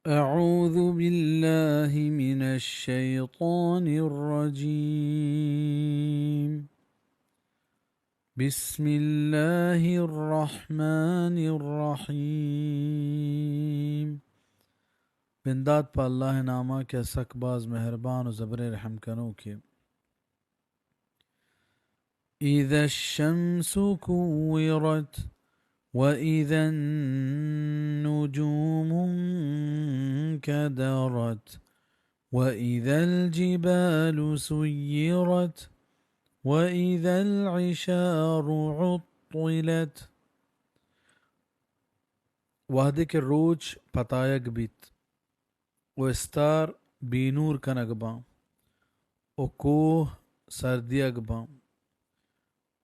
أعوذ بالله من الشيطان الرجيم. بسم الله الرحمن الرحيم. بندات پہ اللہ ءِ نام ءَ کہ سک باز مہربان ءُ زبریں رحم کنوکیں۔ إذا الشمس كورت، وإذا النجوم انكدرت، وإذا الجبال سيرت، وإذا العشار عطلت۔ وہدے کہ روچ پتایگ بیت ءُ استار بے نور کنگ باں ءُ کوہ سردیگ باں،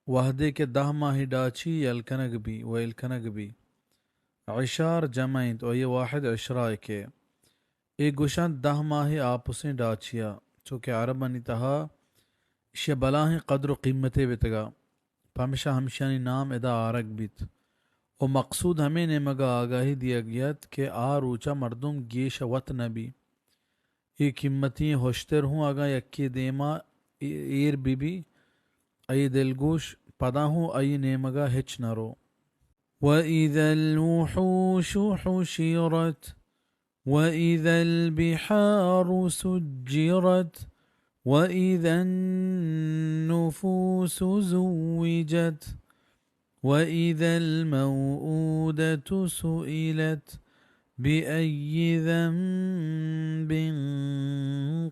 وہدے کہ دہ ماہی ڈاچی یل کنگ بی، ویل کنگ بی۔ عشار جمع انت ءُ آئی واحد عشرائے کہ اے گوشنت دہ ماہی آپسیں ڈاچیا، چو کہ عربانی تہا ایشی بلاہیں قدر ءُ قیمتے بیتگا، پمشا ہمشیانی نام ادا آرگ بیت۔ ءُ مقصود ہمے نیمگا آگاہی دیگ ات کہ آ روچا مردم گیش وت نہ بی۔ اے قیمتی ہشتر ہوں اگاں یکے دیما اے-، ایر بہ بی، آئی دلگوش پدا ہوں آئی نیمگا ہچ نہ رو۔ وإذا الوحوش حشرت، وإذا البحار سجرت، وإذا النفوس زوجت، وإذا الموءودة سئلت، بأي ذنب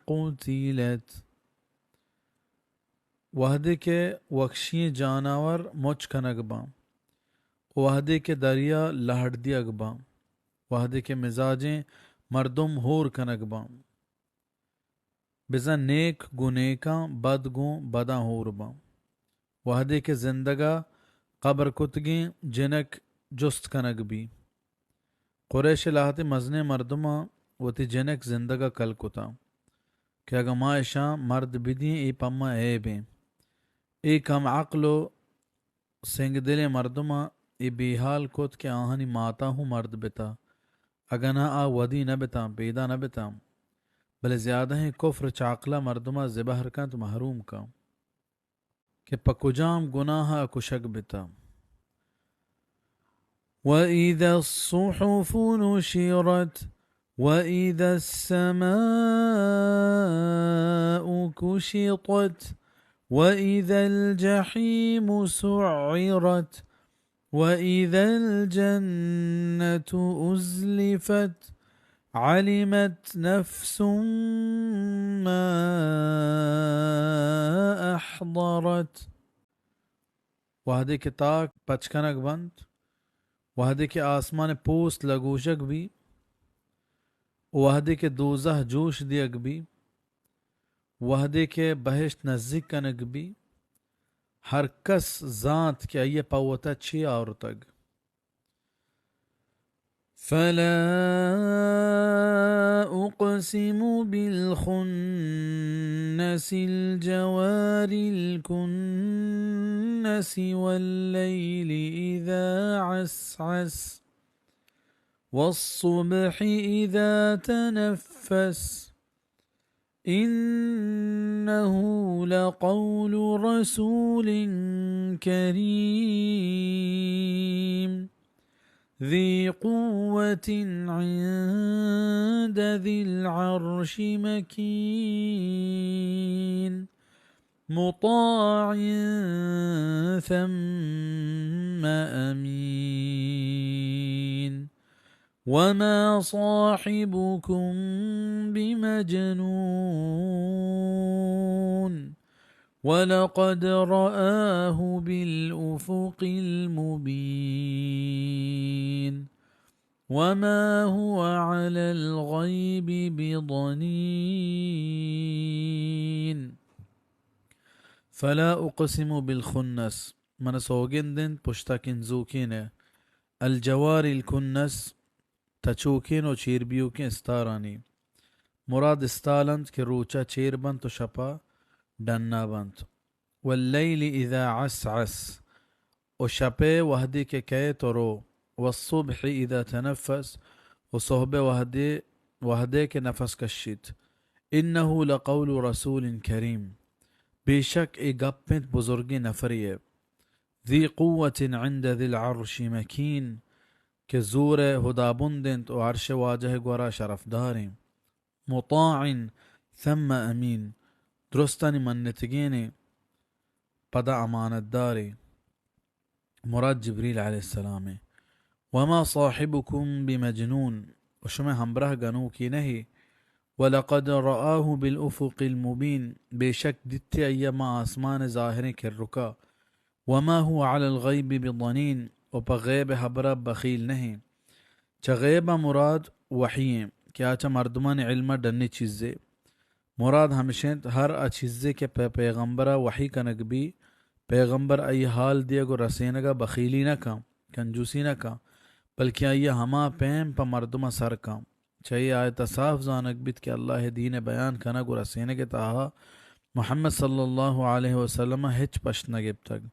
قتلت۔ وہدے کہ وکشی جانور مچ کنگ باں، وہدے کہ دریا لہڑ دیگ باں، وہدے کہ مزاجیں مردم ہور کنگ باں، بزاں نیک گوں نیکاں، بد گوں بداں ہور باں۔ وہدے کہ زندگا قبر کتگیں جنک جست کنگ بی۔ قریش لہتے مزنیں مردماں وتی جنک زندگا کل کتاں کہ اگاں ما اشاں مرد بدیں، اے پما عیبیں۔ اے کم عقل ءُ سنگ دلیں مردماں اے بے حال کت کہ آہانی ماتاں ہوں مرد بتا، اگاں نہ آ ودی نہ بتاں، پیدا نہ بتاں۔ بلے زیادہیں کفر چاقلا مردماں زبہر کنت، محروم کن کہ پہ کجام گناہ ءَ کشگ بتا۔ وإذا الصحف نشرت، وإذا السماء كشطت، وإذا الجحيم سعرت، وإذا الجنة أزلفت، علمت نفس ما أحضرت۔ وہدے کہ تاک پچ کنگ بنت، وہدے کہ آسمان پوست لگوشگ بی، وہدے کہ دوزہ جوش دیگ بی، وہدے کہ بہشت نزیک کنگ بی، ہر کس زانت کہ آئی ءَ پہ وتا چے آورتگ۔ فلا أقسم بالخنس، الجوار الكنس، والليل إذا عسعس، والصبح إذا تنفس، إنه لقول رسول كريم، ذي قوة عند ذي العرش مكين، مطاع ثم أمين. وما صاحبكم بمجنون، ولقد رآه بالأفق المبين، وما هو على الغيب بضنين. فلا أقسم بالخنس، من سوگند انت پشتا کنزوکین ءَ، الجوار الکنس، تچوکین ءُ چیر بیوکیں استارانی۔ مراد استال انت کہ روچا چیر بنت ءُ شپا ڈنا بنت۔ واللیل اذا عسعس، ءُ شپے وہدے کہ کئیت ءُ رو۔ والصبح اذا تنفس، ءُ سہبے وہدے وہدے کہ نفس کشیت۔ انہ لقول رسول کریم، بے شک اے گپ انت بزرگیں نفرے ءِ۔ ذی قوة عند ذی العرش مکین، کہ زور ءِ ہدابند انت و عرش ءِ واجہ ءِ گورا شرفداریں۔ مطاع ثم امین، درستانی منتگینے، پدا امانتدارے۔ مراد جبریل علیہ السلام ءِ۔ وما صاحبکم بمجنون، و شمئے ہمراہ گنوکے نہ۔ ولقد رآہ بالافق المبین، بے شک دیتے آئی ءَ ما آسمان ءِ ظاہریں کرکا۔ وما هو علی الغیب بضنین، و پہ غیب ءِ ہبرا بخیل نہ۔ چہ غیب ءَ مراد وحی ایں کہ آ چہ مردمانی علم ءَ ڈنی چیزے۔ مراد ہمش انت، ہر آ چیزے کہ پہ پیغمبر ءَ وحی کنگ بی، پیغمبر آئی حال دیگ و رسینگ ءَ بخیلی نہ کن، کنجوسی نہ کن، بلکیں آئی ءَ ہما پیم پہ مردم ءَ سر کن۔ چہ اے آیت ءَ صاف زانگ بیت کہ اللہ ءِ دین ءِ بیان کنگ و رسینگ ءِ تہا محمد صلی اللہ علیہ وسلم ءَ ہچ پشت نہ گپتگ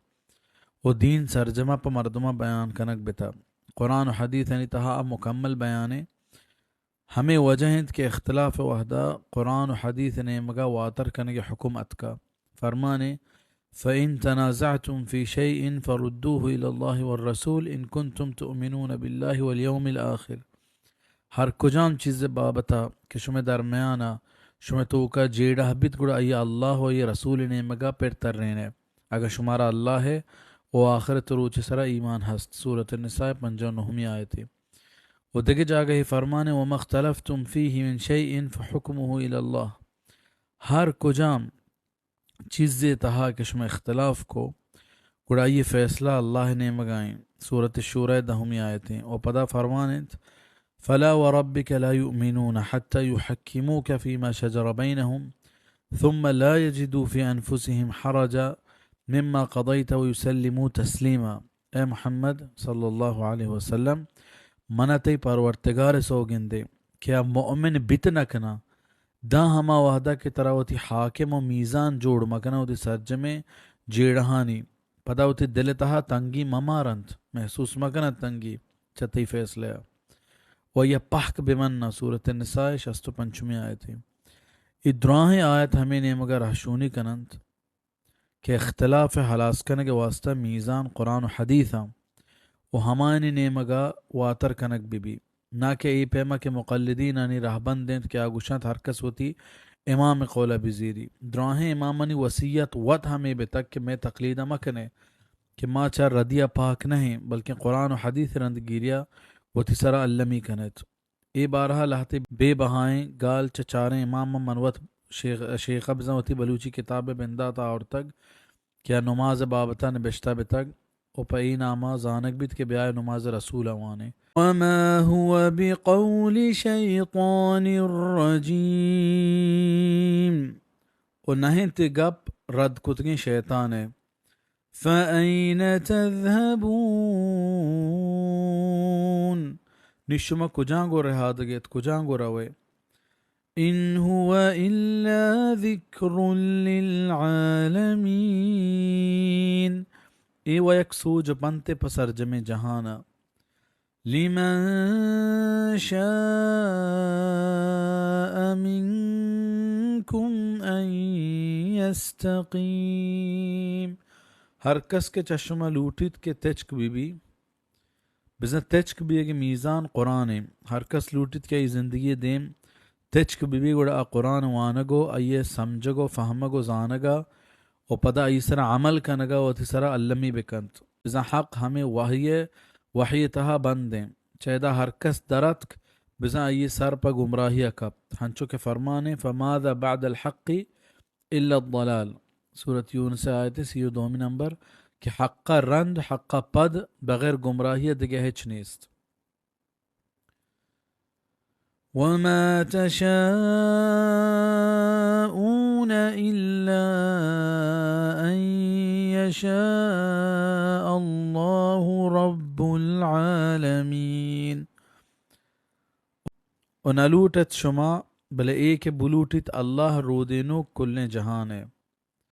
و دین سرجم ءَ پہ مردم ءَ بیان کنگ بتہ۔ قرآن و حدیثانی تہا آ مکمل بیانے۔ ہمے وجہ انت کہ اختلاف ءِ وہدا قرآن و حدیث ءِ نیمگا واتر کنگ ءِ حکم اتکا۔ فرمانے، فإن تنازعتم في شيء فردوه إلى الله والرسول إن كنتم تؤمنون بالله واليوم الآخر۔ ہر کجام چیز ءِ بابتا کہ شمئے درمیانا، شمئے توکا جیڑہ بیت، گڑا آئی ءَ اللہ و آئی ءِ رسول ءِ نیمگا پر ترینئے، اگاں شمارا اللہ ءِ و آخرت ءِ روچ ءِ سرا ایمان ہست۔ سورۃ النساء ءِ پنجاہ و نہمی آیتے۔ و دگہ جاگہے فرمانے، وما اختلفتم فيه من شيء فحكمه إلى الله۔ ہر کجام چیزے تہا کہ شما اختلاف کو، گڑا آئی فیصلہ اللہ ءِ نیمگا ایں۔ سورۃ الشورى ءِ دہمی آیتیں۔ و پدا فرمان انت، فلا وربك لا يؤمنون حتى يحكموك فيما شجر بينهم ثم لا يجدوا في أنفسهم حرجا مما قضيت ويسلموا تسليما۔ اے محمد صلی اللہ علیہ وسلم، من ءَ تئی پرورتگار ءِ سوگندے کہ آ مؤمن بیت نہ کناں، داں ہما وہدا کہ ترا وتی حاکم و میزان جوڑ مکناں وتی سرجمیں جیڑہانی، پدا وتی دل ءِ تہا تنگی مہ مارنت، محسوس مکننت تنگی چہ تئی فیصلہ ءَ۔ و آئی ءَ پہک بہ مناں۔ سورۃ النساء ءِ شست و پنچمی آیتے۔ اے دراہیں آیت ہمے نیمگا رہشونی کننت کہ اختلاف ءِ ہلاس کنگ ءِ واستہ میزان قرآن و حدیث آں و ہمایانی نیمگا واتر کنگ بہ بی، نہ کہ اے پیما کہ مقلدینانی رہبند انت کہ آ گوشنت ہر کس وتی امام ءِ قول ءَ بزیری۔ دراہیں امامانی وصیت وت ہمے بتگ کہ مئے تقلید ءَ مکنے کہ ما چہ ردی ءَ پاک نہ ایں، بلکیں قرآن و حدیث ءِ رندگیری ءَ وتی سرا المی کنیت۔ اے بارہ ءَ لہتے بے بہائیں گال چہ چاریں اماماں من وت شیخ، شیخ ءَ بزاں وتی بلوچی کتاب ءِ بندات ءَ آورتگ کہ آ نماز ءِ بابت ءَ نبشتہ بتگ و پہ اے نام ءَ زانگ بیت کہ بیائے نماز رسول ءَ وانیں۔ وما هو بقول شيطان رجيم۔ و نہ انت اے گپ رد کتگیں شیطان ءِ۔ فأين تذهبون؟ نی شما کجاں گوں رہادگ ات، کجاں گوں روئے؟ إن هو إلا ذكر للعالمين۔ اے و یک سوج پنتے پہ سرجمیں جہان ءَ۔ لمن شاء منكم أن يستقيم۔ ہر کس کہ چہ شما لوٹیت کہ تچک بہ بی، بزاں تچک بیگ ءِ میزان قرآن ایں۔ ہر کس لوٹیت کہ آئی زندگی ءِ دیم تچک بہ بی، گڑا آ قرآن وانگ و آئی ءِ سمجھگ و فہمگ و زانگ ءَ و پدا آئی سرا عمل کنگ ءَ وتی سرا المی بکنت۔ بزاں حق ہمے وحی ءِ، وحی ءِ تہا بند ایں۔ چہ ادا ہر کس در اتک، بزاں آئی سر پہ گمراہی ءَ کپت۔ ہنچو کہ فرمان ایں، فماذا بعد الحق إلا الضلال۔ سورۃ یونس ءِ آیت سی و دومی نمبر کہ حق ءَ رند، حق ءَ پد بغیر گمراہی ءَ دگہ ہچ نیست۔ وما تشاءون إلا أن يشاء الله رب العالمين۔ و نہ لوٹ ات شما، بلے اے کہ بلوٹیت اللہ رودینوک کلیں جہان ءِ۔